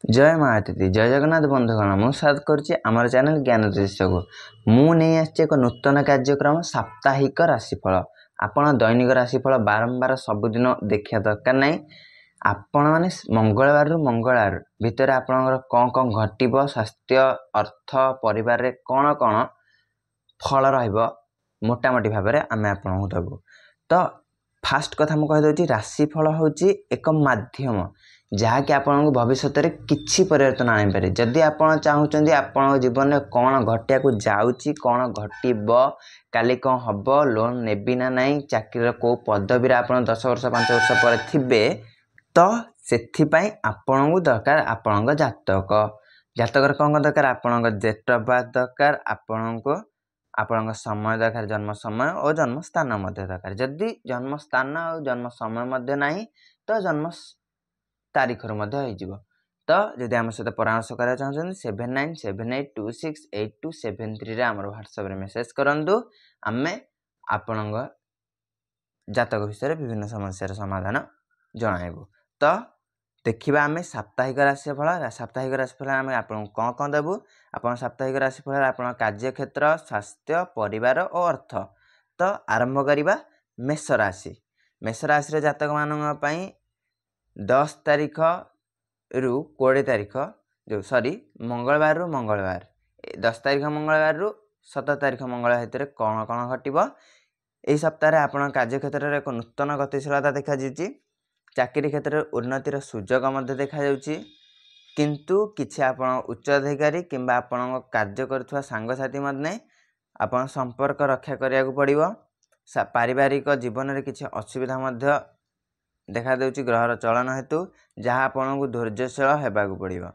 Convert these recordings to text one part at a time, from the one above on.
ଜୟ ମା ଅତିଥି, ଜୟ ଜଗନ୍ନାଥ। ବନ୍ଧୁଗଣ, ମୁଁ ସ୍ୱାଗତ କରୁଛି ଆମର ଚ୍ୟାନେଲ ଜ୍ଞାନ ଜ୍ୟୋତିଷକୁ। ମୁଁ ନେଇ ଆସିଛି ଏକ ନୂତନ କାର୍ଯ୍ୟକ୍ରମ, ସାପ୍ତାହିକ ରାଶିଫଳ। ଆପଣ ଦୈନିକ ରାଶିଫଳ ବାରମ୍ବାର ସବୁଦିନ ଦେଖିବା ଦରକାର ନାହିଁ। ଆପଣମାନେ ମଙ୍ଗଳବାରରୁ ମଙ୍ଗଳବାର ଭିତରେ ଆପଣଙ୍କର କ'ଣ କ'ଣ ଘଟିବ, ସ୍ୱାସ୍ଥ୍ୟ, ଅର୍ଥ, ପରିବାରରେ କ'ଣ କ'ଣ ଫଳ ରହିବ, ମୋଟାମୋଟି ଭାବରେ ଆମେ ଆପଣଙ୍କୁ ଦେବୁ। ତ ଫାଷ୍ଟ କଥା ମୁଁ କହିଦେଉଛି, ରାଶିଫଳ ହେଉଛି ଏକ ମାଧ୍ୟମ ଯାହାକି ଆପଣଙ୍କୁ ଭବିଷ୍ୟତରେ କିଛି ପରିବର୍ତ୍ତନ ଆଣିପାରେ। ଯଦି ଆପଣ ଚାହୁଁଛନ୍ତି ଆପଣଙ୍କ ଜୀବନରେ କ'ଣ ଘଟିବାକୁ ଯାଉଛି, କ'ଣ ଘଟିବ, କାଲି କ'ଣ ହେବ, ଲୋନ୍ ନେବି ନା ନାହିଁ, ଚାକିରିର କେଉଁ ପଦବୀରେ ଆପଣ 10 ବର୍ଷ 5 ବର୍ଷ ପରେ ଥିବେ, ତ ସେଥିପାଇଁ ଆପଣଙ୍କୁ ଦରକାର ଆପଣଙ୍କ ଜାତକ। ଜାତକର କ'ଣ କ'ଣ ଦରକାର? ଆପଣଙ୍କ ଡେଟ୍ ଅଫ୍ ବାର୍ଥ ଦରକାର, ଆପଣଙ୍କୁ ଆପଣଙ୍କ ସମୟ ଦରକାର, ଜନ୍ମ ସମୟ ଓ ଜନ୍ମ ସ୍ଥାନ ମଧ୍ୟ ଦରକାର। ଯଦି ଜନ୍ମ ସ୍ଥାନ ଆଉ ଜନ୍ମ ସମୟ ମଧ୍ୟ ନାହିଁ, ତ ଜନ୍ମ ତାରିଖରୁ ମଧ୍ୟ ହେଇଯିବ। ତ ଯଦି ଆମ ସହିତ ପରାମର୍ଶ କରିବାକୁ ଚାହୁଁଛନ୍ତି, 7978268273ରେ ଆମର ହ୍ୱାଟ୍ସଆପ୍ରେ ମେସେଜ୍ କରନ୍ତୁ। ଆମେ ଆପଣଙ୍କ ଜାତକ ବିଷୟରେ ବିଭିନ୍ନ ସମସ୍ୟାର ସମାଧାନ ଜଣାଇବୁ। ତ ଦେଖିବା ଆମେ ସାପ୍ତାହିକ ରାଶିଫଳ। ସାପ୍ତାହିକ ରାଶିଫଳ ଆମେ ଆପଣଙ୍କୁ କ'ଣ କ'ଣ ଦେବୁ? ଆପଣ ସାପ୍ତାହିକ ରାଶିଫଳରେ ଆପଣଙ୍କ କାର୍ଯ୍ୟକ୍ଷେତ୍ର, ସ୍ୱାସ୍ଥ୍ୟ, ପରିବାର ଓ ଅର୍ଥ। ତ ଆରମ୍ଭ କରିବା ମେଷ ରାଶି। ମେଷ ରାଶିର ଜାତକମାନଙ୍କ ପାଇଁ 10 ତାରିଖରୁ 20 ତାରିଖ, ଯେଉଁ ସରି, ମଙ୍ଗଳବାରରୁ ମଙ୍ଗଳବାର, 10 ତାରିଖ ମଙ୍ଗଳବାରରୁ 17 ତାରିଖ ମଙ୍ଗଳବାର ଭିତରେ କ'ଣ କ'ଣ ଘଟିବ? ଏହି ସପ୍ତାହରେ ଆପଣଙ୍କ କାର୍ଯ୍ୟକ୍ଷେତ୍ରରେ ଏକ ନୂତନ ଗତିଶୀଳତା ଦେଖାଯାଉଛି। ଚାକିରି କ୍ଷେତ୍ରରେ ଉନ୍ନତିର ସୁଯୋଗ ମଧ୍ୟ ଦେଖାଯାଉଛି, କିନ୍ତୁ କିଛି ଆପଣ ଉଚ୍ଚ ଅଧିକାରୀ କିମ୍ବା ଆପଣଙ୍କ କାର୍ଯ୍ୟ କରୁଥିବା ସାଙ୍ଗସାଥି ମଧ୍ୟ ଆପଣ ସମ୍ପର୍କ ରକ୍ଷା କରିବାକୁ ପଡ଼ିବ। ପାରିବାରିକ ଜୀବନରେ କିଛି ଅସୁବିଧା ମଧ୍ୟ ଦେଖାଦେଉଛି ଗ୍ରହର ଚଳନ ହେତୁ, ଯାହା ଆପଣଙ୍କୁ ଧୈର୍ଯ୍ୟଶୀଳ ହେବାକୁ ପଡ଼ିବ।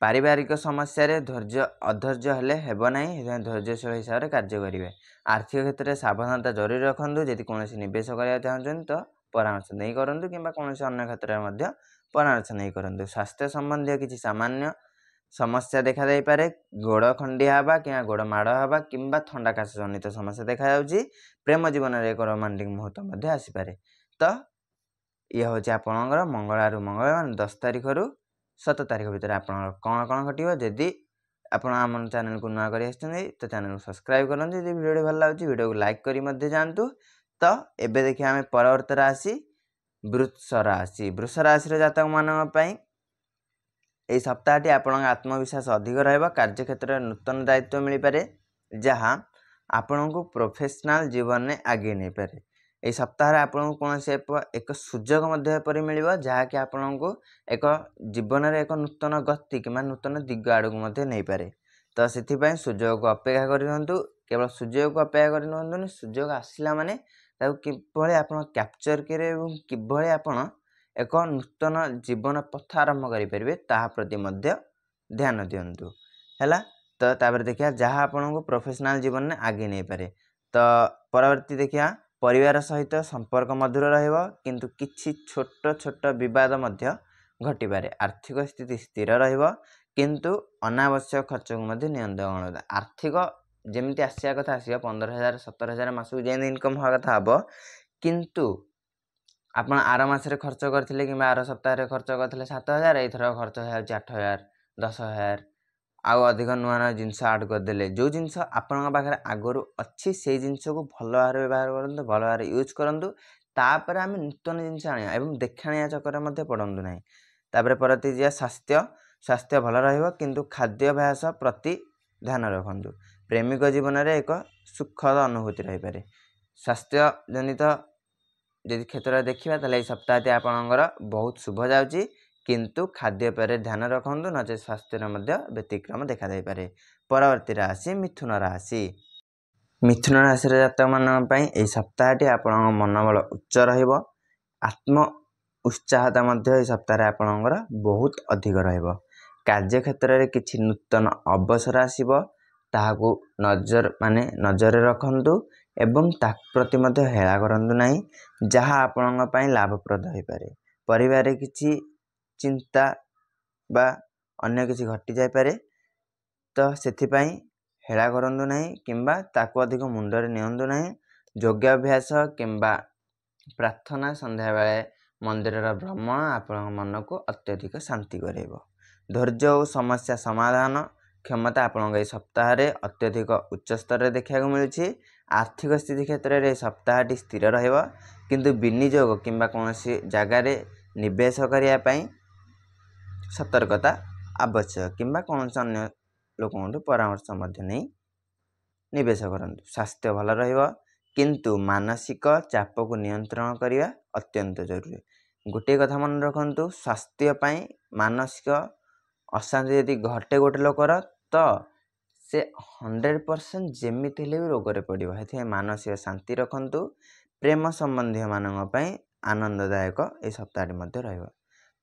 ପାରିବାରିକ ସମସ୍ୟାରେ ଧୈର୍ଯ୍ୟ ଅଧୈର୍ଯ୍ୟ ହେଲେ ହେବ ନାହିଁ, ସେଥିପାଇଁ ଧୈର୍ଯ୍ୟଶୀଳ ହିସାବରେ କାର୍ଯ୍ୟ କରିବେ। ଆର୍ଥିକ କ୍ଷେତ୍ରରେ ସାବଧାନତା ଜରୁରୀ ରଖନ୍ତୁ। ଯଦି କୌଣସି ନିବେଶ କରିବାକୁ ଚାହୁଁଛନ୍ତି, ତ ପରାମର୍ଶ ନେଇ କରନ୍ତୁ କିମ୍ବା କୌଣସି ଅନ୍ୟ କ୍ଷେତ୍ରରେ ମଧ୍ୟ ପରାମର୍ଶ ନେଇ କରନ୍ତୁ। ସ୍ୱାସ୍ଥ୍ୟ ସମ୍ବନ୍ଧୀୟ କିଛି ସାମାନ୍ୟ ସମସ୍ୟା ଦେଖାଯାଇପାରେ। ଗୋଡ଼ ଖଣ୍ଡିଆ ହେବା କିମ୍ବା ଗୋଡ଼ ମାଡ଼ ହେବା କିମ୍ବା ଥଣ୍ଡା କାଶ ଜନିତ ସମସ୍ୟା ଦେଖାଯାଉଛି। ପ୍ରେମ ଜୀବନରେ ଏକ ରୋମାଣ୍ଟିକ୍ ମୁହୂର୍ତ୍ତ ମଧ୍ୟ ଆସିପାରେ। ତ ଇଏ ହେଉଛି ଆପଣଙ୍କର ମଙ୍ଗଳବାରରୁ ମଙ୍ଗଳବାର, 10 ତାରିଖରୁ 17 ତାରିଖ ଭିତରେ ଆପଣଙ୍କର କ'ଣ କ'ଣ ଘଟିବ। ଯଦି ଆପଣ ଆମ ଚ୍ୟାନେଲକୁ ନୂଆ କରି ଆସିଛନ୍ତି, ତ ଚ୍ୟାନେଲକୁ ସବସ୍କ୍ରାଇବ୍ କରନ୍ତୁ। ଯଦି ଭିଡ଼ିଓଟି ଭଲ ଲାଗୁଛି, ଭିଡ଼ିଓକୁ ଲାଇକ୍ କରି ମଧ୍ୟ ଯାଆନ୍ତୁ। ତ ଏବେ ଦେଖିବା ଆମେ ପରବର୍ତ୍ତୀ ରାଶି, ବୃଷ ରାଶି। ବୃଷ ରାଶିର ଜାତକମାନଙ୍କ ପାଇଁ ଏହି ସପ୍ତାହଟି ଆପଣଙ୍କ ଆତ୍ମବିଶ୍ୱାସ ଅଧିକ ରହିବ। କାର୍ଯ୍ୟକ୍ଷେତ୍ରରେ ନୂତନ ଦାୟିତ୍ୱ ମିଳିପାରେ, ଯାହା ଆପଣଙ୍କୁ ପ୍ରଫେସନାଲ ଜୀବନରେ ଆଗେଇ ନେଇପାରେ। ଏହି ସପ୍ତାହରେ ଆପଣଙ୍କୁ କୌଣସି ଏକ ସୁଯୋଗ ମଧ୍ୟ ଏପରି ମିଳିବ, ଯାହାକି ଆପଣଙ୍କୁ ଏକ ଜୀବନରେ ଏକ ନୂତନ ଗତି କିମ୍ବା ନୂତନ ଦିଗ ଆଡ଼କୁ ମଧ୍ୟ ନେଇପାରେ। ତ ସେଥିପାଇଁ ସୁଯୋଗକୁ ଅପେକ୍ଷା କରି ରୁହନ୍ତୁ। କେବଳ ସୁଯୋଗକୁ ଅପେକ୍ଷା କରି ରୁହନ୍ତୁନି, ସୁଯୋଗ ଆସିଲା ମାନେ ତାକୁ କିଭଳି ଆପଣ କ୍ୟାପଚର୍ କରିବେ ଏବଂ କିଭଳି ଆପଣ ଏକ ନୂତନ ଜୀବନ ପଥ ଆରମ୍ଭ କରିପାରିବେ, ତାହା ପ୍ରତି ମଧ୍ୟ ଧ୍ୟାନ ଦିଅନ୍ତୁ। ହେଲା ତ, ତାପରେ ଦେଖିବା ଯାହା ଆପଣଙ୍କୁ ପ୍ରଫେସନାଲ ଜୀବନରେ ଆଗେଇ ନେଇପାରେ। ତ ପରବର୍ତ୍ତୀ ଦେଖିବା, ପରିବାର ସହିତ ସମ୍ପର୍କ ମଧୁର ରହିବ, କିନ୍ତୁ କିଛି ଛୋଟ ଛୋଟ ବିବାଦ ମଧ୍ୟ ଘଟିପାରେ। ଆର୍ଥିକ ସ୍ଥିତି ସ୍ଥିର ରହିବ, କିନ୍ତୁ ଅନାବଶ୍ୟକ ଖର୍ଚ୍ଚକୁ ମଧ୍ୟ ନିୟନ୍ତ୍ରଣ। ଆର୍ଥିକ ଯେମିତି ଆସିବା କଥା ଆସିବ, 15,000 17,000 ମାସକୁ ଯେମିତି ଇନକମ୍ ହେବା କଥା ହେବ, କିନ୍ତୁ ଆପଣ ଆର ମାସରେ ଖର୍ଚ୍ଚ କରିଥିଲେ କିମ୍ବା ଆର ସପ୍ତାହରେ ଖର୍ଚ୍ଚ କରିଥିଲେ 7,000, ଏଇଥର ଖର୍ଚ୍ଚ ହେଇଯାଉଛି 8,000, 10,000, ଆଉ ଅଧିକ ନୂଆ ନୂଆ ଜିନିଷ ଆଡ଼୍ କରିଦେଲେ। ଯେଉଁ ଜିନିଷ ଆପଣଙ୍କ ପାଖରେ ଆଗରୁ ଅଛି, ସେଇ ଜିନିଷକୁ ଭଲ ଭାବରେ ବ୍ୟବହାର କରନ୍ତୁ, ଭଲ ଭାବରେ ୟୁଜ୍ କରନ୍ତୁ। ତାପରେ ଆମେ ନୂତନ ଜିନିଷ ଆଣିବା ଏବଂ ଦେଖାଣିଆ ଚକରେ ମଧ୍ୟ ପଡ଼ନ୍ତୁ ନାହିଁ। ତାପରେ ପରବର୍ତ୍ତୀ ଯିବା ସ୍ୱାସ୍ଥ୍ୟ। ସ୍ୱାସ୍ଥ୍ୟ ଭଲ ରହିବ, କିନ୍ତୁ ଖାଦ୍ୟାଭ୍ୟାସ ପ୍ରତି ଧ୍ୟାନ ରଖନ୍ତୁ। ପ୍ରେମିକ ଜୀବନରେ ଏକ ସୁଖଦ ଅନୁଭୂତି ରହିପାରେ। ସ୍ୱାସ୍ଥ୍ୟ ଜନିତ ଯଦି କ୍ଷେତ୍ରରେ ଦେଖିବା, ତାହେଲେ ଏହି ସପ୍ତାହଟି ଆପଣଙ୍କର ବହୁତ ଶୁଭ ଯାଉଛି, କିନ୍ତୁ ଖାଦ୍ୟପେୟରେ ଧ୍ୟାନ ରଖନ୍ତୁ, ନଚେତ୍ ସ୍ୱାସ୍ଥ୍ୟରେ ମଧ୍ୟ ବ୍ୟତିକ୍ରମ ଦେଖାଯାଇପାରେ। ପରବର୍ତ୍ତୀ ରାଶି ମିଥୁନ ରାଶି। ମିଥୁନ ରାଶିର ଜାତକମାନଙ୍କ ପାଇଁ ଏହି ସପ୍ତାହଟି ଆପଣଙ୍କ ମନୋବଳ ଉଚ୍ଚ ରହିବ। ଆତ୍ମ ଉତ୍ସାହତା ମଧ୍ୟ ଏହି ସପ୍ତାହରେ ଆପଣଙ୍କର ବହୁତ ଅଧିକ ରହିବ। କାର୍ଯ୍ୟକ୍ଷେତ୍ରରେ କିଛି ନୂତନ ଅବସର ଆସିବ, ତାହାକୁ ନଜର ମାନେ ନଜରରେ ରଖନ୍ତୁ ଏବଂ ତା ପ୍ରତି ମଧ୍ୟ ହେଳା କରନ୍ତୁ ନାହିଁ, ଯାହା ଆପଣଙ୍କ ପାଇଁ ଲାଭପ୍ରଦ ହୋଇପାରେ। ପରିବାରରେ କିଛି ଚିନ୍ତା ବା ଅନ୍ୟ କିଛି ଘଟିଯାଇପାରେ, ତ ସେଥିପାଇଁ ହେଳା କରନ୍ତୁ ନାହିଁ କିମ୍ବା ତାକୁ ଅଧିକ ମୁଣ୍ଡରେ ନିଅନ୍ତୁ ନାହିଁ। ଯୋଗାଭ୍ୟାସ କିମ୍ବା ପ୍ରାର୍ଥନା, ସନ୍ଧ୍ୟାବେଳେ ମନ୍ଦିରର ଭ୍ରମଣ ଆପଣଙ୍କ ମନକୁ ଅତ୍ୟଧିକ ଶାନ୍ତି କରାଇବ। ଧୈର୍ଯ୍ୟ ଓ ସମସ୍ୟା ସମାଧାନ କ୍ଷମତା ଆପଣଙ୍କ ଏହି ସପ୍ତାହରେ ଅତ୍ୟଧିକ ଉଚ୍ଚ ସ୍ତରରେ ଦେଖିବାକୁ ମିଳୁଛି। ଆର୍ଥିକ ସ୍ଥିତି କ୍ଷେତ୍ରରେ ଏହି ସପ୍ତାହଟି ସ୍ଥିର ରହିବ, କିନ୍ତୁ ବିନିଯୋଗ କିମ୍ବା କୌଣସି ଜାଗାରେ ନିବେଶ କରିବା ପାଇଁ ସତର୍କତା ଆବଶ୍ୟକ, କିମ୍ବା କୌଣସି ଅନ୍ୟ ଲୋକଙ୍କଠୁ ପରାମର୍ଶ ମଧ୍ୟ ନେଇ ନିବେଶ କରନ୍ତୁ। ସ୍ୱାସ୍ଥ୍ୟ ଭଲ ରହିବ, କିନ୍ତୁ ମାନସିକ ଚାପକୁ ନିୟନ୍ତ୍ରଣ କରିବା ଅତ୍ୟନ୍ତ ଜରୁରୀ। ଗୋଟିଏ କଥା ମନେ ରଖନ୍ତୁ, ସ୍ୱାସ୍ଥ୍ୟ ପାଇଁ ମାନସିକ ଅଶାନ୍ତି ଯଦି ଘଟେ ଗୋଟେ ଲୋକର, ତ ସେ 100% ଯେମିତି ହେଲେ ବି ରୋଗରେ ପଡ଼ିବ। ସେଥିପାଇଁ ମାନସିକ ଶାନ୍ତି ରଖନ୍ତୁ। ପ୍ରେମ ସମ୍ବନ୍ଧୀୟମାନଙ୍କ ପାଇଁ ଆନନ୍ଦଦାୟକ ଏହି ସପ୍ତାହଟି ମଧ୍ୟ ରହିବ।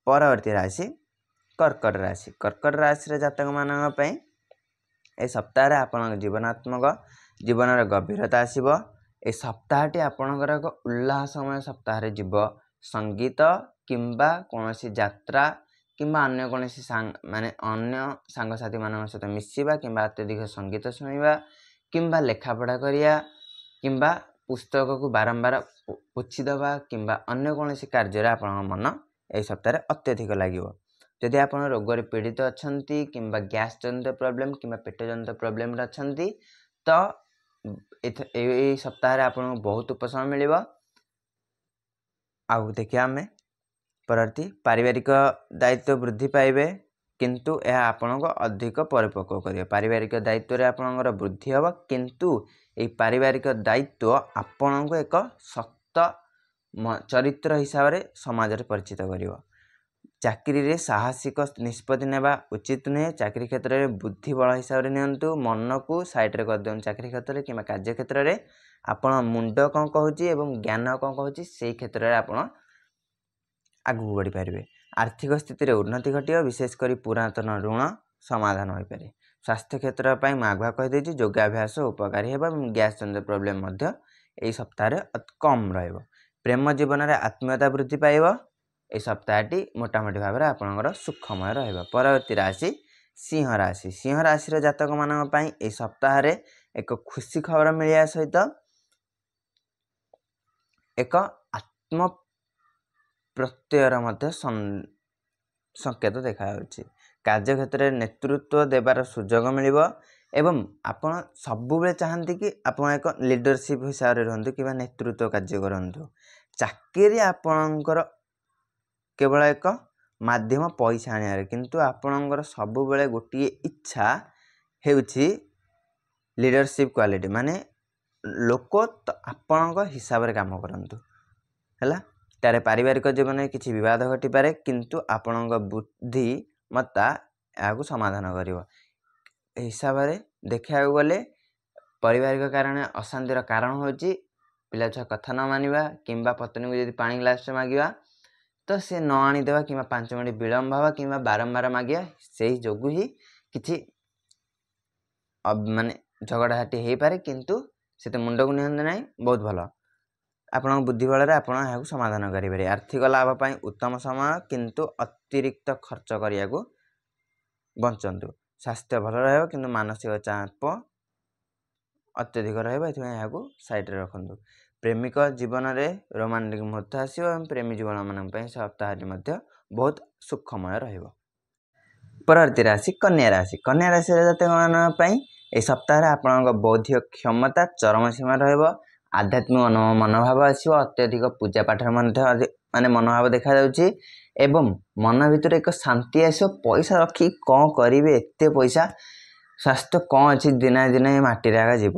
ପରବର୍ତ୍ତୀ ରାଶି କର୍କଟ ରାଶି। କର୍କଟ ରାଶିର ଜାତକମାନଙ୍କ ପାଇଁ ଏ ସପ୍ତାହରେ ଆପଣଙ୍କ ଜୀବନାତ୍ମକ ଜୀବନର ଗଭୀରତା ଆସିବ। ଏ ସପ୍ତାହଟି ଆପଣଙ୍କର ଏକ ଉଲ୍ଲାସମୟ ସପ୍ତାହରେ ଯିବ। ସଙ୍ଗୀତ କିମ୍ବା କୌଣସି ଯାତ୍ରା କିମ୍ବା ଅନ୍ୟ କୌଣସି ମାନେ ଅନ୍ୟ ସାଙ୍ଗସାଥିମାନଙ୍କ ସହିତ ମିଶିବା, କିମ୍ବା ଅତ୍ୟଧିକ ସଙ୍ଗୀତ ଶୁଣିବା, କିମ୍ବା ଲେଖାପଢ଼ା କରିବା, କିମ୍ବା ପୁସ୍ତକକୁ ବାରମ୍ବାର ପୋଛିଦେବା, କିମ୍ବା ଅନ୍ୟ କୌଣସି କାର୍ଯ୍ୟରେ ଆପଣଙ୍କ ମନ ଏହି ସପ୍ତାହରେ ଅତ୍ୟଧିକ ଲାଗିବ। ଯଦି ଆପଣ ରୋଗରେ ପୀଡ଼ିତ ଅଛନ୍ତି, କିମ୍ବା ଗ୍ୟାସ୍ ଜନିତ ପ୍ରୋବ୍ଲେମ୍ କିମ୍ବା ପେଟ ଜନିତ ପ୍ରୋବ୍ଲେମ୍ରେ ଅଛନ୍ତି, ତ ଏଇ ସପ୍ତାହରେ ଆପଣଙ୍କୁ ବହୁତ ଉପଶମ ମିଳିବ। ଆଉ ଦେଖିବା ଆମେ ପରବର୍ତ୍ତୀ, ପାରିବାରିକ ଦାୟିତ୍ୱ ବୃଦ୍ଧି ପାଇବେ, କିନ୍ତୁ ଏହା ଆପଣଙ୍କୁ ଅଧିକ ପରିପକ୍ୱ କରିବ। ପାରିବାରିକ ଦାୟିତ୍ୱରେ ଆପଣଙ୍କର ବୃଦ୍ଧି ହେବ, କିନ୍ତୁ ଏହି ପାରିବାରିକ ଦାୟିତ୍ୱ ଆପଣଙ୍କୁ ଏକ ଶକ୍ତ ଚରିତ୍ର ହିସାବରେ ସମାଜରେ ପରିଚିତ କରିବ। ଚାକିରିରେ ସାହସିକ ନିଷ୍ପତ୍ତି ନେବା ଉଚିତ ନୁହେଁ। ଚାକିରି କ୍ଷେତ୍ରରେ ବୁଦ୍ଧି ବଳ ହିସାବରେ ନିଅନ୍ତୁ, ମନକୁ ସାଇଡ଼ରେ କରିଦିଅନ୍ତୁ। ଚାକିରି କ୍ଷେତ୍ରରେ କିମ୍ବା କାର୍ଯ୍ୟକ୍ଷେତ୍ରରେ ଆପଣ ମୁଣ୍ଡ କ'ଣ କହୁଛି ଏବଂ ଜ୍ଞାନ କ'ଣ କହୁଛି, ସେଇ କ୍ଷେତ୍ରରେ ଆପଣ ଆଗକୁ ବଢ଼ିପାରିବେ। ଆର୍ଥିକ ସ୍ଥିତିରେ ଉନ୍ନତି ଘଟିବ, ବିଶେଷ କରି ପୁରାତନ ଋଣ ସମାଧାନ ହୋଇପାରେ। ସ୍ୱାସ୍ଥ୍ୟ କ୍ଷେତ୍ର ପାଇଁ ମୁଁ ଆଗୁଆ କହିଦେଇଛି, ଯୋଗାଭ୍ୟାସ ଉପକାରୀ ହେବ ଏବଂ ଗ୍ୟାସ୍ ଜନିତ ପ୍ରୋବ୍ଲେମ୍ ମଧ୍ୟ ଏହି ସପ୍ତାହରେ କମ୍ ରହିବ। ପ୍ରେମ ଜୀବନରେ ଆତ୍ମୀୟତା ବୃଦ୍ଧି ପାଇବ। ଏହି ସପ୍ତାହଟି ମୋଟାମୋଟି ଭାବରେ ଆପଣଙ୍କର ସୁଖମୟ ରହିବ। ପରବର୍ତ୍ତୀ ରାଶି ସିଂହ ରାଶି। ସିଂହ ରାଶିର ଜାତକମାନଙ୍କ ପାଇଁ ଏହି ସପ୍ତାହରେ ଏକ ଖୁସି ଖବର ମିଳିବା ସହିତ ଏକ ଆତ୍ମ ପ୍ରତ୍ୟୟର ମଧ୍ୟ ସଂକେତ ଦେଖାଯାଉଛି। କାର୍ଯ୍ୟକ୍ଷେତ୍ରରେ ନେତୃତ୍ୱ ଦେବାର ସୁଯୋଗ ମିଳିବ ଏବଂ ଆପଣ ସବୁବେଳେ ଚାହାନ୍ତି କି ଆପଣ ଏକ ଲିଡରସିପ୍ ହିସାବରେ ରୁହନ୍ତୁ କିମ୍ବା ନେତୃତ୍ୱ କାର୍ଯ୍ୟ କରନ୍ତୁ। ଚାକିରି ଆପଣଙ୍କର କେବଳ ଏକ ମାଧ୍ୟମ ପଇସା ଆଣିବାରେ, କିନ୍ତୁ ଆପଣଙ୍କର ସବୁବେଳେ ଗୋଟିଏ ଇଚ୍ଛା ହେଉଛି ଲିଡରସିପ୍ କ୍ୱାଲିଟି, ମାନେ ଲୋକ ତ ଆପଣଙ୍କ ହିସାବରେ କାମ କରନ୍ତୁ। ହେଲା ତାର ପାରିବାରିକ ଜୀବନରେ କିଛି ବିବାଦ ଘଟିପାରେ, କିନ୍ତୁ ଆପଣଙ୍କ ବୁଦ୍ଧିମତ୍ତା ଏହାକୁ ସମାଧାନ କରିବ। ହିସାବରେ ଦେଖିବାକୁ ଗଲେ ପାରିବାରିକ କାରଣ ଅଶାନ୍ତିର କାରଣ ହେଉଛି ପିଲା ଛୁଆ କଥା ନ ମାନିବା, କିମ୍ବା ପତ୍ନୀକୁ ଯଦି ପାଣି ଗ୍ଲାସଟେ ମାଗିବା ତ ସେ ନ ଆଣିଦେବା, କିମ୍ବା 5 ମିନିଟ୍ ବିଳମ୍ବ ହେବା, କିମ୍ବା ବାରମ୍ବାର ମାଗିବା, ସେଇ ଯୋଗୁଁ ହିଁ କିଛି ମାନେ ଝଗଡ଼ାଝାଟି ହେଇପାରେ, କିନ୍ତୁ ସେତେ ମୁଣ୍ଡକୁ ନିଅନ୍ତୁ ନାହିଁ। ବହୁତ ଭଲ, ଆପଣଙ୍କ ବୁଦ୍ଧି ବଳରେ ଆପଣ ଏହାକୁ ସମାଧାନ କରିପାରିବେ। ଆର୍ଥିକ ଲାଭ ପାଇଁ ଉତ୍ତମ ସମୟ, କିନ୍ତୁ ଅତିରିକ୍ତ ଖର୍ଚ୍ଚ କରିବାକୁ ବଞ୍ଚନ୍ତୁ। ସ୍ୱାସ୍ଥ୍ୟ ଭଲ ରହିବ, କିନ୍ତୁ ମାନସିକ ଚାପ ଅତ୍ୟଧିକ ରହିବ, ଏଥିପାଇଁ ଏହାକୁ ସାଇଡ଼ରେ ରଖନ୍ତୁ। ପ୍ରେମିକ ଜୀବନରେ ରୋମାଣ୍ଟିକ୍ ମୁହୂର୍ତ୍ତ ଆସିବ ଏବଂ ପ୍ରେମୀ ଜୀବନମାନଙ୍କ ପାଇଁ ସପ୍ତାହଟି ମଧ୍ୟ ବହୁତ ସୁଖମୟ ରହିବ। ପରବର୍ତ୍ତୀ ରାଶି କନ୍ୟା ରାଶି। କନ୍ୟା ରାଶିର ଜାତକମାନଙ୍କ ପାଇଁ ଏହି ସପ୍ତାହରେ ଆପଣଙ୍କ ବୌଦ୍ଧିକ କ୍ଷମତା ଚରମ ସୀମା ରହିବ। ଆଧ୍ୟାତ୍ମିକ ମନୋଭାବ ଆସିବ। ଅତ୍ୟଧିକ ପୂଜା ପାଠରେ ମଧ୍ୟ ମାନେ ମନୋଭାବ ଦେଖାଯାଉଛି ଏବଂ ମନ ଭିତରେ ଏକ ଶାନ୍ତି ଆସିବ। ପଇସା ରଖି କ'ଣ କରିବେ, ଏତେ ପଇସା, ସ୍ୱାସ୍ଥ୍ୟ କ'ଣ ଅଛି, ଦିନେ ଦିନେ ମାଟିରେ ଏକା ଯିବ,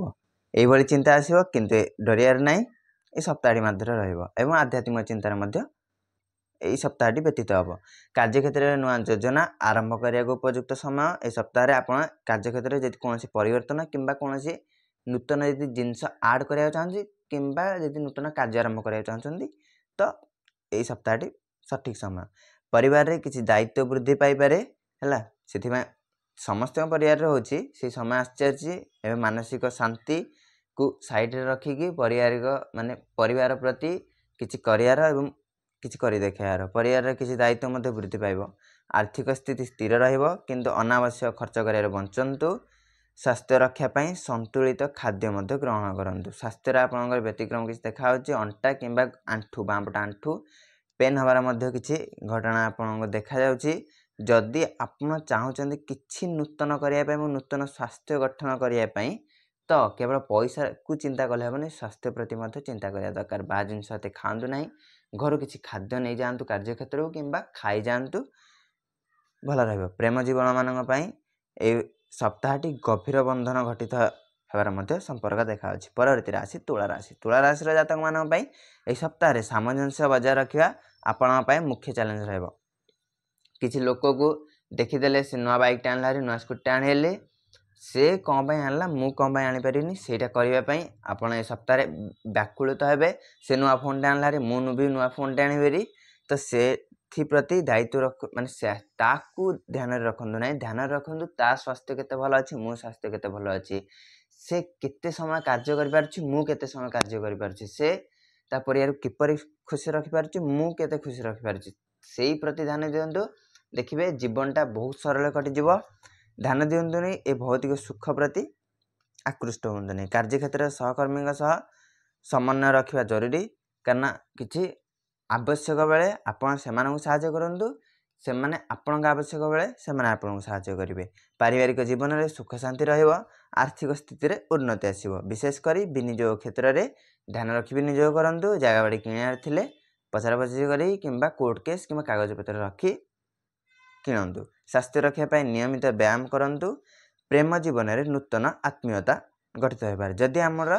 ଏଇଭଳି ଚିନ୍ତା ଆସିବ, କିନ୍ତୁ ଡରିବାର ନାହିଁ। ଏଇ ସପ୍ତାହଟି ମଧ୍ୟରେ ରହିବ ଏବଂ ଆଧ୍ୟାତ୍ମିକ ଚିନ୍ତାରେ ମଧ୍ୟ ଏଇ ସପ୍ତାହଟି ବ୍ୟତୀତ ହେବ। କାର୍ଯ୍ୟକ୍ଷେତ୍ରରେ ନୂଆ ଯୋଜନା ଆରମ୍ଭ କରିବାକୁ ଉପଯୁକ୍ତ ସମୟ। ଏହି ସପ୍ତାହରେ ଆପଣ କାର୍ଯ୍ୟକ୍ଷେତ୍ରରେ ଯଦି କୌଣସି ପରିବର୍ତ୍ତନ କିମ୍ବା କୌଣସି ନୂତନ ଯଦି ଜିନିଷ ଆଡ଼୍ କରିବାକୁ ଚାହୁଁଛନ୍ତି, କିମ୍ବା ଯଦି ନୂତନ କାର୍ଯ୍ୟ ଆରମ୍ଭ କରିବାକୁ ଚାହୁଁଛନ୍ତି, ତ ଏଇ ସପ୍ତାହଟି ସଠିକ୍ ସମୟ। ପରିବାରରେ କିଛି ଦାୟିତ୍ୱ ବୃଦ୍ଧି ପାଇପାରେ। ହେଲା ସେଥିପାଇଁ ସମସ୍ତଙ୍କ ପରିବାରରେ ହେଉଛି, ସେଇ ସମୟ ଆସିଚାରିଛି। ଏବେ ମାନସିକ ଶାନ୍ତିକୁ ସାଇଡ଼ରେ ରଖିକି ପାରିବାରିକ ମାନେ ପରିବାର ପ୍ରତି କିଛି କରିବାର ଏବଂ କିଛି କରି ଦେଖାଇବାର, ପରିବାରର କିଛି ଦାୟିତ୍ୱ ମଧ୍ୟ ବୃଦ୍ଧି ପାଇବ। ଆର୍ଥିକ ସ୍ଥିତି ସ୍ଥିର ରହିବ, କିନ୍ତୁ ଅନାବଶ୍ୟକ ଖର୍ଚ୍ଚ କରିବାରେ ବଞ୍ଚନ୍ତୁ। ସ୍ୱାସ୍ଥ୍ୟ ରକ୍ଷା ପାଇଁ ସନ୍ତୁଳିତ ଖାଦ୍ୟ ମଧ୍ୟ ଗ୍ରହଣ କରନ୍ତୁ। ସ୍ୱାସ୍ଥ୍ୟରେ ଆପଣଙ୍କର ବ୍ୟତିକ୍ରମ କିଛି ଦେଖାହେଉଛି। ଅଣ୍ଟା କିମ୍ବା ଆଣ୍ଠୁ, ବାଁ ପଟ ଆଣ୍ଠୁ ପେନ୍ ହେବାର ମଧ୍ୟ କିଛି ଘଟଣା ଆପଣଙ୍କୁ ଦେଖାଯାଉଛି। ଯଦି ଆପଣ ଚାହୁଁଛନ୍ତି କିଛି ନୂତନ କରିବା ପାଇଁ ଏବଂ ନୂତନ ସ୍ୱାସ୍ଥ୍ୟ ଗଠନ କରିବା ପାଇଁ, ତ କେବଳ ପଇସାକୁ ଚିନ୍ତା କଲେ ହେବନି, ସ୍ୱାସ୍ଥ୍ୟ ପ୍ରତି ମଧ୍ୟ ଚିନ୍ତା କରିବା ଦରକାର। ବାହାର ଜିନିଷ ଏତେ ଖାଆନ୍ତୁ ନାହିଁ। ଘରୁ କିଛି ଖାଦ୍ୟ ନେଇଯାଆନ୍ତୁ କାର୍ଯ୍ୟକ୍ଷେତ୍ରକୁ କିମ୍ବା ଖାଇଯାଆନ୍ତୁ, ଭଲ ରହିବ। ପ୍ରେମ ଜୀବନମାନଙ୍କ ପାଇଁ ଏଇ ସପ୍ତାହଟି ଗଭୀର ବନ୍ଧନ ଘଟିତ ହେବାର ମଧ୍ୟ ସମ୍ପର୍କ ଦେଖାଯାଉଛି। ପରବର୍ତ୍ତୀ ରାଶି ତୁଳା ରାଶି। ତୁଳା ରାଶିର ଜାତକମାନଙ୍କ ପାଇଁ ଏହି ସପ୍ତାହରେ ସାମଞ୍ଜସ୍ୟ ବଜାୟ ରଖିବା ଆପଣଙ୍କ ପାଇଁ ମୁଖ୍ୟ ଚ୍ୟାଲେଞ୍ଜ ରହିବ। କିଛି ଲୋକକୁ ଦେଖିଦେଲେ ସେ ନୂଆ ବାଇକ୍ଟା ଆଣିଲା, ନୂଆ ସ୍କୁଟିଟା ଆଣିଲେ, ସେ କ'ଣ ପାଇଁ ଆଣିଲା, ମୁଁ କ'ଣ ପାଇଁ ଆଣିପାରିବିନି, ସେଇଟା କରିବା ପାଇଁ ଆପଣ ଏ ସପ୍ତାହରେ ବ୍ୟାକୁଳିତ ହେବେ। ସେ ନୂଆ ଫୋନ୍ଟା ଆଣିଲା, ମୁଁ ବି ନୂଆ ଫୋନ୍ଟା ଆଣିବି। ତ ସେଥିପ୍ରତି ଦାୟିତ୍ୱ ରଖ, ମାନେ ତାକୁ ଧ୍ୟାନରେ ରଖନ୍ତୁ ନାହିଁ, ଧ୍ୟାନରେ ରଖନ୍ତୁ ତା ସ୍ୱାସ୍ଥ୍ୟ କେତେ ଭଲ ଅଛି, ମୋ ସ୍ୱାସ୍ଥ୍ୟ କେତେ ଭଲ ଅଛି, ସେ କେତେ ସମୟ କାର୍ଯ୍ୟ କରିପାରୁଛି, ମୁଁ କେତେ ସମୟ କାର୍ଯ୍ୟ କରିପାରୁଛି, ସେ ତା ପରିବାରକୁ କିପରି ଖୁସି ରଖିପାରୁଛି, ମୁଁ କେତେ ଖୁସି ରଖିପାରୁଛି, ସେଇ ପ୍ରତି ଧ୍ୟାନ ଦିଅନ୍ତୁ। ଦେଖିବେ ଜୀବନଟା ବହୁତ ସରଳ କଟିଯିବ। ଧ୍ୟାନ ଦିଅନ୍ତୁନି ଏ ଭୌତିକ ସୁଖ ପ୍ରତି ଆକୃଷ୍ଟ ହୁଅନ୍ତୁନି। କାର୍ଯ୍ୟକ୍ଷେତ୍ରରେ ସହକର୍ମୀଙ୍କ ସହ ସମନ୍ୱୟ ରଖିବା ଜରୁରୀ, କାରଣ କିଛି ଆବଶ୍ୟକ ବେଳେ ଆପଣ ସେମାନଙ୍କୁ ସାହାଯ୍ୟ କରନ୍ତୁ, ସେମାନେ ଆପଣଙ୍କ ଆବଶ୍ୟକ ବେଳେ ସେମାନେ ଆପଣଙ୍କୁ ସାହାଯ୍ୟ କରିବେ। ପାରିବାରିକ ଜୀବନରେ ସୁଖ ଶାନ୍ତି ରହିବ। ଆର୍ଥିକ ସ୍ଥିତିରେ ଉନ୍ନତି ଆସିବ। ବିଶେଷ କରି ବିନିଯୋଗ କ୍ଷେତ୍ରରେ ଧ୍ୟାନ ରଖି ବିନିଯୋଗ କରନ୍ତୁ। ଜାଗା ବାଡ଼ି କିଣିବାର ଥିଲେ ପଚରା ପଚରି କରି କିମ୍ବା କୋର୍ଟ କେସ୍ କିମ୍ବା କାଗଜପତ୍ର ରଖି କିଣନ୍ତୁ। ସ୍ୱାସ୍ଥ୍ୟ ରଖିବା ପାଇଁ ନିୟମିତ ବ୍ୟାୟାମ କରନ୍ତୁ। ପ୍ରେମ ଜୀବନରେ ନୂତନ ଆତ୍ମୀୟତା ଗଠିତ ହୋଇପାରେ। ଯଦି ଆମର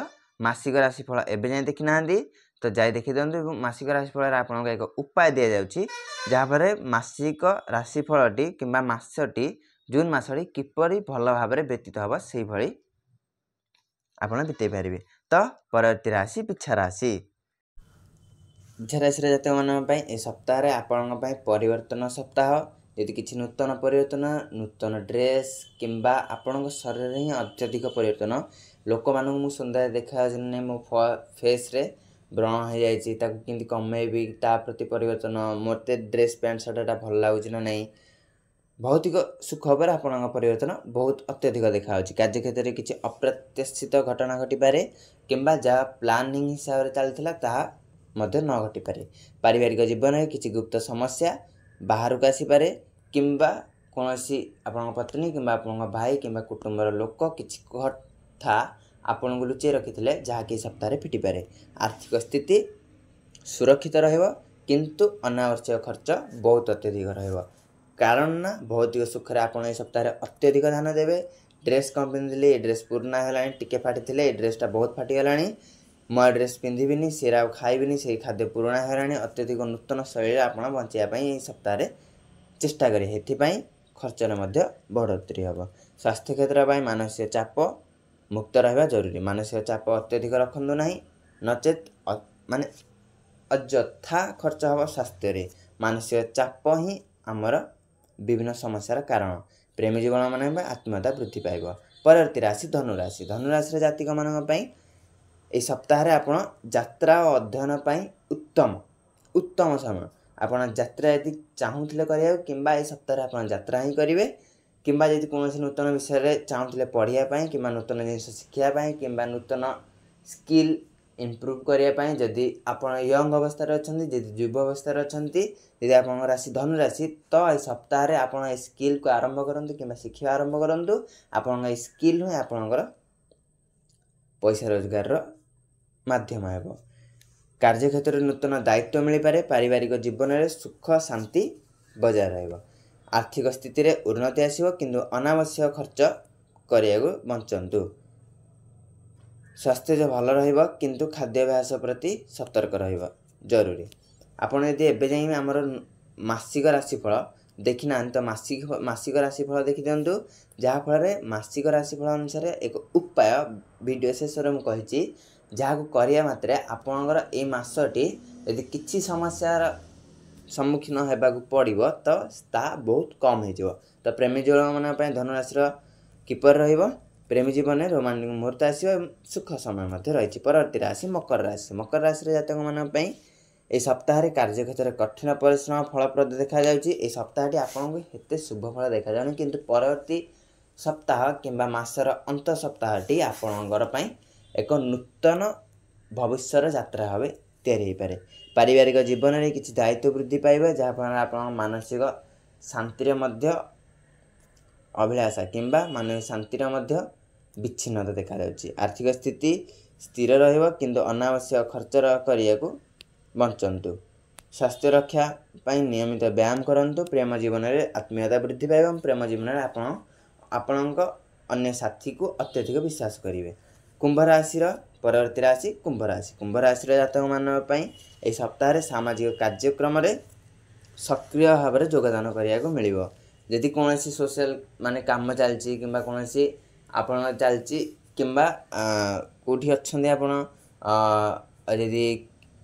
ମାସିକ ରାଶିଫଳ ଏବେ ଯାଏଁ ଦେଖିନାହାନ୍ତି, ତ ଯାଇ ଦେଖିଦିଅନ୍ତୁ। ଏବଂ ମାସିକ ରାଶିଫଳରେ ଆପଣଙ୍କୁ ଏକ ଉପାୟ ଦିଆଯାଉଛି, ଯାହାଫଳରେ ମାସିକ ରାଶିଫଳଟି କିମ୍ବା ମାସଟି, ଜୁନ୍ ମାସଟି କିପରି ଭଲ ଭାବରେ ବ୍ୟତୀତ ହେବ, ସେଇଭଳି ଆପଣ ବିତେଇ ପାରିବେ। ତ ପରବର୍ତ୍ତୀ ରାଶି ବିଛା ରାଶି। ବିଛା ରାଶିର ଜାତକମାନଙ୍କ ପାଇଁ ଏ ସପ୍ତାହରେ ଆପଣଙ୍କ ପାଇଁ ପରିବର୍ତ୍ତନ ସପ୍ତାହ। ଯଦି କିଛି ନୂତନ ପରିବର୍ତ୍ତନ, ନୂତନ ଡ୍ରେସ୍ କିମ୍ବା ଆପଣଙ୍କ ଶରୀରରେ ହିଁ ଅତ୍ୟଧିକ ପରିବର୍ତ୍ତନ, ଲୋକମାନଙ୍କୁ ମୁଁ ସୁନ୍ଦର ଦେଖାଯାଉଛି ନାହିଁ, ମୋ ଫେସ୍ରେ ବ୍ରଣ ହେଇଯାଇଛି, ତାକୁ କେମିତି କମେଇବି, ତା ପ୍ରତି ପରିବର୍ତ୍ତନ, ମୋତେ ଡ୍ରେସ୍ ପ୍ୟାଣ୍ଟ ସାର୍ଟଟା ଭଲ ଲାଗୁଛି ନା ନାହିଁ, ଭୌତିକ ସୁଖ ଉପରେ ଆପଣଙ୍କ ପରିବର୍ତ୍ତନ ବହୁତ ଅତ୍ୟଧିକ ଦେଖାଯାଉଛି। କାର୍ଯ୍ୟକ୍ଷେତ୍ରରେ କିଛି ଅପ୍ରତ୍ୟାଶିତ ଘଟଣା ଘଟିପାରେ କିମ୍ବା ଯାହା ପ୍ଲାନିଂ ହିସାବରେ ଚାଲିଥିଲା ତାହା ମଧ୍ୟ ନ ଘଟିପାରେ। ପାରିବାରିକ ଜୀବନରେ କିଛି ଗୁପ୍ତ ସମସ୍ୟା ବାହାରକୁ ଆସିପାରେ କିମ୍ବା କୌଣସି ଆପଣଙ୍କ ପତ୍ନୀ କିମ୍ବା ଆପଣଙ୍କ ଭାଇ କିମ୍ବା କୁଟୁମ୍ବର ଲୋକ କିଛି କଥା ଆପଣଙ୍କୁ ଲୁଚେଇ ରଖିଥିଲେ, ଯାହାକି ସପ୍ତାହରେ ଫିଟିପାରେ। ଆର୍ଥିକ ସ୍ଥିତି ସୁରକ୍ଷିତ ରହିବ, କିନ୍ତୁ ଅନାବଶ୍ୟକ ଖର୍ଚ୍ଚ ବହୁତ ଅତ୍ୟଧିକ ରହିବ। କାରଣ ନା ଭୌତିକ ସୁଖରେ ଆପଣ ଏ ସପ୍ତାହରେ ଅତ୍ୟଧିକ ଧ୍ୟାନ ଦେବେ। ଡ୍ରେସ୍ କ'ଣ ପିନ୍ଧିଲି, ଏ ଡ୍ରେସ୍ ପୁରୁଣା ହେଲାଣି, ଟିକେ ଫାଟିଥିଲେ, ଏ ଡ୍ରେସ୍ଟା ବହୁତ ଫାଟିଗଲାଣି, ମୁଁ ଆଉ ଡ୍ରେସ୍ ପିନ୍ଧିବିନି, ସେରା ଆଉ ଖାଇବିନି, ସେଇ ଖାଦ୍ୟ ପୁରୁଣା ହେଲାଣି। ଅତ୍ୟଧିକ ନୂତନ ଶୈଳୀରେ ଆପଣ ବଞ୍ଚିବା ପାଇଁ ଏହି ସପ୍ତାହରେ ଚେଷ୍ଟା କରିବେ, ଏଥିପାଇଁ ଖର୍ଚ୍ଚରେ ମଧ୍ୟ ବଢ଼ୋତ୍ତରୀ ହେବ। ସ୍ୱାସ୍ଥ୍ୟ କ୍ଷେତ୍ର ପାଇଁ ମାନସିକ ଚାପ ମୁକ୍ତ ରହିବା ଜରୁରୀ। ମାନସିକ ଚାପ ଅତ୍ୟଧିକ ରଖନ୍ତୁ ନାହିଁ, ନଚେତ୍ ମାନେ ଅଯଥା ଖର୍ଚ୍ଚ ହେବ ସ୍ୱାସ୍ଥ୍ୟରେ। ମାନସିକ ଚାପ ହିଁ ଆମର ବିଭିନ୍ନ ସମସ୍ୟାର କାରଣ। ପ୍ରେମୀ ଜୀବନମାନଙ୍କ ପାଇଁ ଆତ୍ମୀୟତା ବୃଦ୍ଧି ପାଇବ। ପରବର୍ତ୍ତୀ ରାଶି ଧନୁରାଶି। ଧନୁରାଶିର ଜାତିକମାନଙ୍କ ପାଇଁ ଏହି ସପ୍ତାହରେ ଆପଣ ଯାତ୍ରା ଓ ଅଧ୍ୟୟନ ପାଇଁ ଉତ୍ତମ ସମୟ। ଆପଣ ଯାତ୍ରା ଯଦି ଚାହୁଁଥିଲେ କରିବାକୁ, କିମ୍ବା ଏହି ସପ୍ତାହରେ ଆପଣ ଯାତ୍ରା ହିଁ କରିବେ, କିମ୍ବା ଯଦି କୌଣସି ନୂତନ ବିଷୟରେ ଚାହୁଁଥିଲେ ପଢ଼ିବା ପାଇଁ କିମ୍ବା ନୂତନ ଜିନିଷ ଶିଖିବା ପାଇଁ କିମ୍ବା ନୂତନ ସ୍କିଲ୍ ଇମ୍ପ୍ରୁଭ୍ କରିବା ପାଇଁ, ଯଦି ଆପଣ ୟଙ୍ଗ ଅବସ୍ଥାରେ ଅଛନ୍ତି, ଯଦି ଯୁବ ଅବସ୍ଥାରେ ଅଛନ୍ତି, ଯଦି ଆପଣଙ୍କ ରାଶି ଧନୁ ରାଶି, ତ ଏ ସପ୍ତାହରେ ଆପଣ ଏ ସ୍କିଲ୍କୁ ଆରମ୍ଭ କରନ୍ତୁ କିମ୍ବା ଶିଖିବା ଆରମ୍ଭ କରନ୍ତୁ। ଆପଣଙ୍କ ଏଇ ସ୍କିଲ୍ ହିଁ ଆପଣଙ୍କର ପଇସା ରୋଜଗାରର ମାଧ୍ୟମ ହେବ। କାର୍ଯ୍ୟକ୍ଷେତ୍ରରେ ନୂତନ ଦାୟିତ୍ୱ ମିଳିପାରେ। ପାରିବାରିକ ଜୀବନରେ ସୁଖ ଶାନ୍ତି ବଜାୟ ରହିବ। ଆର୍ଥିକ ସ୍ଥିତିରେ ଉନ୍ନତି ଆସିବ, କିନ୍ତୁ ଅନାବଶ୍ୟକ ଖର୍ଚ୍ଚ କରିବାକୁ ବଞ୍ଚନ୍ତୁ। ସ୍ୱାସ୍ଥ୍ୟ ଭଲ ରହିବ, କିନ୍ତୁ ଖାଦ୍ୟାଭ୍ୟାସ ପ୍ରତି ସତର୍କ ରହିବା ଜରୁରୀ। ଆପଣ ଯଦି ଏବେ ଯାଇ ଆମର ମାସିକ ରାଶିଫଳ ଦେଖିନାହାନ୍ତି, ତ ମାସିକ ରାଶିଫଳ ଦେଖିଦିଅନ୍ତୁ, ଯାହାଫଳରେ ମାସିକ ରାଶିଫଳ ଅନୁସାରେ ଏକ ଉପାୟ ଭିଡ଼ିଓ ଶେଷରେ ମୁଁ କହିଛି, ଯାହାକୁ କରିବା ମାତ୍ରେ ଆପଣଙ୍କର ଏଇ ମାସଟି ଯଦି କିଛି ସମସ୍ୟାର ସମ୍ମୁଖୀନ ହେବାକୁ ପଡ଼ିବ, ତ ତାହା ବହୁତ କମ୍ ହେଇଯିବ। ତ ପ୍ରେମୀ ଯୁଗଳମାନଙ୍କ ପାଇଁ ଧନୁରାଶିର କିପରି ରହିବ? ପ୍ରେମୀ ଜୀବନରେ ରୋମାଣ୍ଟିକ୍ ମୁହୂର୍ତ୍ତ ଆସିବ ଏବଂ ସୁଖ ସମୟ ମଧ୍ୟ ରହିଛି। ପରବର୍ତ୍ତୀ ରାଶି ମକର ରାଶି। ମକର ରାଶିର ଜାତକମାନଙ୍କ ପାଇଁ ଏହି ସପ୍ତାହରେ କାର୍ଯ୍ୟକ୍ଷେତ୍ରରେ କଠିନ ପରିଶ୍ରମ ଫଳପ୍ରଦ ଦେଖାଯାଉଛି। ଏହି ସପ୍ତାହଟି ଆପଣଙ୍କୁ ଏତେ ଶୁଭ ଫଳ ଦେଖାଯାଉନି, କିନ୍ତୁ ପରବର୍ତ୍ତୀ ସପ୍ତାହ କିମ୍ବା ମାସର ଅନ୍ତ ସପ୍ତାହଟି ଆପଣଙ୍କର ପାଇଁ ଏକ ନୂତନ ଭବିଷ୍ୟର ଯାତ୍ରା ଭାବେ ତିଆରି ହୋଇପାରେ। ପାରିବାରିକ ଜୀବନରେ କିଛି ଦାୟିତ୍ୱ ବୃଦ୍ଧି ପାଇବ, ଯାହାଫଳରେ ଆପଣଙ୍କ ମାନସିକ ଶାନ୍ତିରେ ମଧ୍ୟ ଅଭିଳାଷା କିମ୍ବା ମାନସିକ ଶାନ୍ତିର ମଧ୍ୟ ବିଚ୍ଛିନ୍ନତା ଦେଖାଯାଉଛି। ଆର୍ଥିକ ସ୍ଥିତି ସ୍ଥିର ରହିବ, କିନ୍ତୁ ଅନାବଶ୍ୟକ ଖର୍ଚ୍ଚ କରିବାକୁ ବଞ୍ଚନ୍ତୁ। ସ୍ୱାସ୍ଥ୍ୟ ରକ୍ଷା ପାଇଁ ନିୟମିତ ବ୍ୟାୟାମ କରନ୍ତୁ। ପ୍ରେମ ଜୀବନରେ ଆତ୍ମୀୟତା ବୃଦ୍ଧି ପାଇବ ଏବଂ ପ୍ରେମ ଜୀବନରେ ଆପଣ ଆପଣଙ୍କ ଅନ୍ୟ ସାଥୀକୁ ଅତ୍ୟଧିକ ବିଶ୍ୱାସ କରିବେ। କୁମ୍ଭ ରାଶିର ପରବର୍ତ୍ତୀ ରାଶି କୁମ୍ଭ ରାଶି। କୁମ୍ଭ ରାଶିର ଜାତକମାନଙ୍କ ପାଇଁ ଏହି ସପ୍ତାହରେ ସାମାଜିକ କାର୍ଯ୍ୟକ୍ରମରେ ସକ୍ରିୟ ଭାବରେ ଯୋଗଦାନ କରିବାକୁ ମିଳିବ। ଯଦି କୌଣସି ସୋସିଆଲ ମାନେ କାମ ଚାଲିଛି କିମ୍ବା କୌଣସି ଆପଣଙ୍କ ଚାଲିଛି କିମ୍ବା କେଉଁଠି ଅଛନ୍ତି ଆପଣ, ଯଦି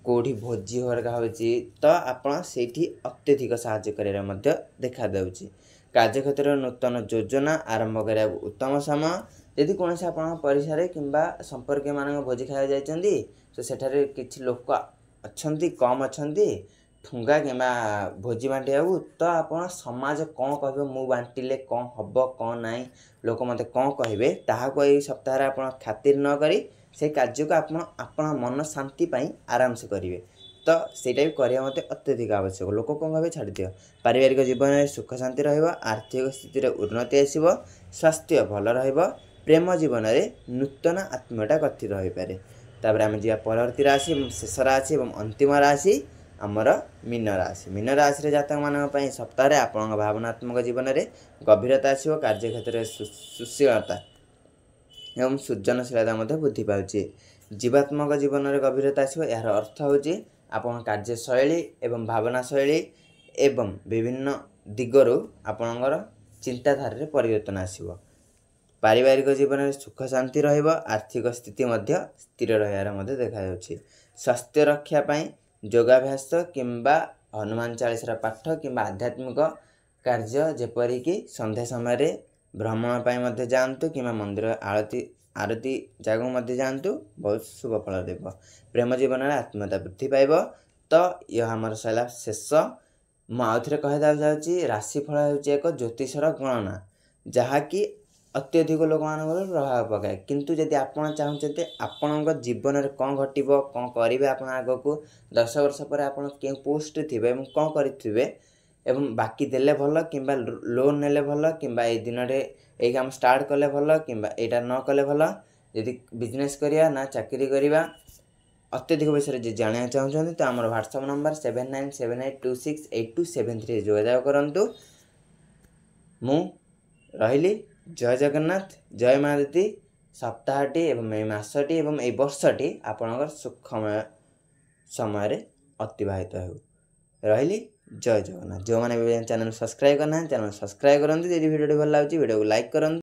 କେଉଁଠି ଭୋଜି ହରକା ହେଉଛି, ତ ଆପଣ ସେଇଠି ଅତ୍ୟଧିକ ସାହାଯ୍ୟ କରିବାର ମଧ୍ୟ ଦେଖାଦେଉଛି। କାର୍ଯ୍ୟକ୍ଷେତ୍ରରେ ନୂତନ ଯୋଜନା ଆରମ୍ଭ କରିବାକୁ ଉତ୍ତମ ସମୟ। ଯଦି କୌଣସି ଆପଣଙ୍କ ପରିସରରେ କିମ୍ବା ସମ୍ପର୍କୀୟମାନଙ୍କ ଭୋଜି ଖାଇବାକୁ ଯାଇଛନ୍ତି, ତ ସେଠାରେ କିଛି ଲୋକ ଅଛନ୍ତି, କମ୍ ଅଛନ୍ତି ଠୁଙ୍ଗା କିମ୍ବା ଭୋଜି ବାଣ୍ଟିବାକୁ, ତ ଆପଣ ସମାଜ କ'ଣ କହିବ, ମୁଁ ବାଣ୍ଟିଲେ କ'ଣ ହେବ କ'ଣ ନାହିଁ, ଲୋକ ମୋତେ କ'ଣ କହିବେ, ତାହାକୁ ଏଇ ସପ୍ତାହରେ ଆପଣ ଖାତିର ନ କରି ସେ କାର୍ଯ୍ୟକୁ ଆପଣ ଆପଣ ମନ ଶାନ୍ତି ପାଇଁ ଆରାମସେ କରିବେ। ତ ସେଇଟା ବି କରିବା ମୋତେ ଅତ୍ୟଧିକ ଆବଶ୍ୟକ। ଲୋକ କ'ଣ କହିବେ ଛାଡ଼ିଦିଅ। ପାରିବାରିକ ଜୀବନରେ ସୁଖ ଶାନ୍ତି ରହିବ, ଆର୍ଥିକ ସ୍ଥିତିରେ ଉନ୍ନତି ଆସିବ, ସ୍ୱାସ୍ଥ୍ୟ ଭଲ ରହିବ, ପ୍ରେମ ଜୀବନରେ ନୂତନ ଆତ୍ମୀୟତା ଗଠିତ ହୋଇପାରେ। ତାପରେ ଆମେ ଯିବା ପରବର୍ତ୍ତୀ ରାଶି ଏବଂ ଶେଷ ରାଶି ଏବଂ ଅନ୍ତିମ ରାଶି ଆମର ମୀନ ରାଶି। ମୀନ ରାଶିରେ ଜାତକମାନଙ୍କ ପାଇଁ ସପ୍ତାହରେ ଆପଣଙ୍କ ଭାବନାତ୍ମକ ଜୀବନରେ ଗଭୀରତା ଆସିବ। କାର୍ଯ୍ୟକ୍ଷେତ୍ରରେ ସୁଶୀଳତା ଏବଂ ସୃଜନଶୀଳତା ମଧ୍ୟ ବୃଦ୍ଧି ପାଉଛି। ଜୀବାତ୍ମକ ଜୀବନରେ ଗଭୀରତା ଆସିବ। ଏହାର ଅର୍ଥ ହେଉଛି ଆପଣଙ୍କ କାର୍ଯ୍ୟଶୈଳୀ ଏବଂ ଭାବନା ଶୈଳୀ ଏବଂ ବିଭିନ୍ନ ଦିଗରୁ ଆପଣଙ୍କର ଚିନ୍ତାଧାରାରେ ପରିବର୍ତ୍ତନ ଆସିବ। ପାରିବାରିକ ଜୀବନରେ ସୁଖ ଶାନ୍ତି ରହିବ, ଆର୍ଥିକ ସ୍ଥିତି ମଧ୍ୟ ସ୍ଥିର ରହିବାର ମଧ୍ୟ ଦେଖାଯାଉଛି। ସ୍ୱାସ୍ଥ୍ୟ ରକ୍ଷା ପାଇଁ ଯୋଗାଭ୍ୟାସ କିମ୍ବା ହନୁମାନ ଚାଳିଶାର ପାଠ କିମ୍ବା ଆଧ୍ୟାତ୍ମିକ କାର୍ଯ୍ୟ, ଯେପରିକି ସନ୍ଧ୍ୟା ସମୟରେ ଭ୍ରମଣ ପାଇଁ ମଧ୍ୟ ଯାଆନ୍ତୁ କିମ୍ବା ମନ୍ଦିର ଆଳତି ଜାଗାକୁ ମଧ୍ୟ ଯାଆନ୍ତୁ, ବହୁତ ଶୁଭ ଫଳ ଦେବ। ପ୍ରେମ ଜୀବନରେ ଆତ୍ମୀୟତା ବୃଦ୍ଧି ପାଇବ। ତ ଇଏ ଆମର ସରିଲା ଶେଷ। ମୁଁ ଆଉଥରେ କହିଦେବାକୁ ଚାହୁଁଛି, ରାଶିଫଳ ହେଉଛି ଏକ ଜ୍ୟୋତିଷର ଗଣନା ଯାହାକି ଅତ୍ୟଧିକ ଲୋକମାନଙ୍କର ପ୍ରଭାବ ପକାଏ। କିନ୍ତୁ ଯଦି ଆପଣ ଚାହୁଁଛନ୍ତି ଆପଣଙ୍କ ଜୀବନରେ କ'ଣ ଘଟିବ, କ'ଣ କରିବେ ଆପଣ ଆଗକୁ 10 ବର୍ଷ ପରେ, ଆପଣ କେଉଁ ପୋଷ୍ଟରେ ଥିବେ ଏବଂ କ'ଣ କରିଥିବେ, ଏବଂ ବାକି ଦେଲେ ଭଲ କିମ୍ବା ଲୋନ୍ ନେଲେ ଭଲ, କିମ୍ବା ଏଇ ଦିନରେ ଏଇ କାମ ଷ୍ଟାର୍ଟ କଲେ ଭଲ କିମ୍ବା ଏଇଟା ନ କଲେ ଭଲ, ଯଦି ବିଜନେସ୍ କରିବା ନା ଚାକିରି କରିବା, ଅତ୍ୟଧିକ ବିଷୟରେ ଯଦି ଜାଣିବାକୁ ଚାହୁଁଛନ୍ତି, ତ ଆମର ହ୍ୱାଟ୍ସଆପ୍ ନମ୍ବର 7978268273 ଯୋଗାଯୋଗ କରନ୍ତୁ। ମୁଁ ରହିଲି। ଜୟ ଜଗନ୍ନାଥ, ଜୟ ମା ଦିଦି। ସପ୍ତାହଟି ଏବଂ ଏଇ ମାସଟି ଏବଂ ଏଇ ବର୍ଷଟି ଆପଣଙ୍କର ସୁଖମୟ ସମୟରେ ଅତିବାହିତ ହେଉ। ରହିଲି, ଜୟ ଜଗନ୍ନାଥ। ଯେଉଁମାନେ ବି ଚ୍ୟାନେଲ୍ ସବସ୍କ୍ରାଇବ୍ କରିନାହାନ୍ତି, ଚ୍ୟାନେଲ୍ ସବସ୍କ୍ରାଇବ୍ କରନ୍ତୁ। ଯଦି ଭିଡ଼ିଓଟି ଭଲ ଲାଗୁଛି, ଭିଡ଼ିଓକୁ ଲାଇକ୍ କରନ୍ତୁ।